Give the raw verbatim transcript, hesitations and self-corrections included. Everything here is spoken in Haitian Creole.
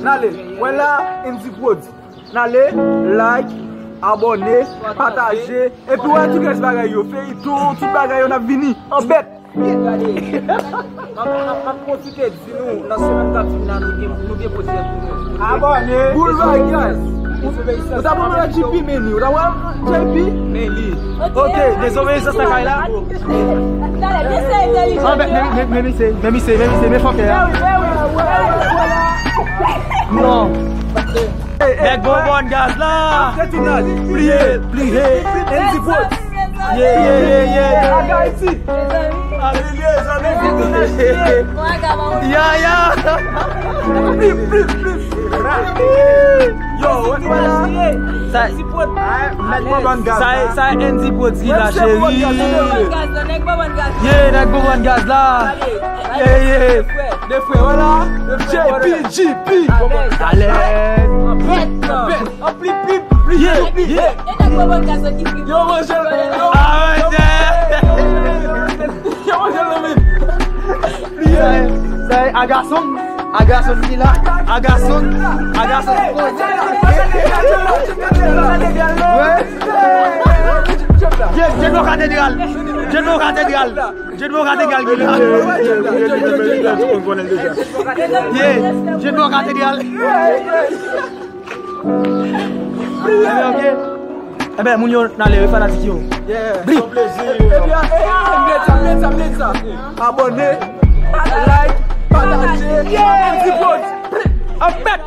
N ale. Wè la, N D Prod. N ale, like, abòne, pataje. Epi wè tout rès bagay yo. Feyton, tout bagay yo n ap vini. An bèt. M ap, m ap, m ap pwofite di nou, nan semèn k ap vin la, nou gen, nou gen pwojè pou nou. Abòne. Boul bagay. Ou ta pran J P Meni, ou ta pran J P Meni. Ok, dezobeyisans nan kay la. Talè, mesye entèlijan. Ah, men, men, men, men, men, men, men, men, men, men, fòkè a. Non. Nèg Bourbon Gaz la. Pliye, pliye. N D Prod. Yeah, yeah, yeah, yeah. Agayiti. Pliye, zanmi. Ya, ya. Plip, plip, plip. Yo, wè, wè la. Sa, sa, sa N D Prod ki la, cheri. Ye, nèg Bourbon Gaz la. Ye, ye. De frè, wè la. J P, J P. Alèz. An plip, plip, plip. Ye, ye. Yo manje l. Yo manje l, men. Sa, sa, agason. Agason ki la. Agason. Agason. Wè. Jed, Jed Bò Katedral. Jed Bò Katedral. Jed Bò Katedral ki la. Ye, Jed Bò Katedral. Ebyen, ok. Ebyen, moun yo, n ale, wi, fanatik yo. Bli. Ebyen, ebyen, ebyen, sa, ebyen, sa, ebyen, sa. Abòne, like, pataje, N D Prod. An fèt.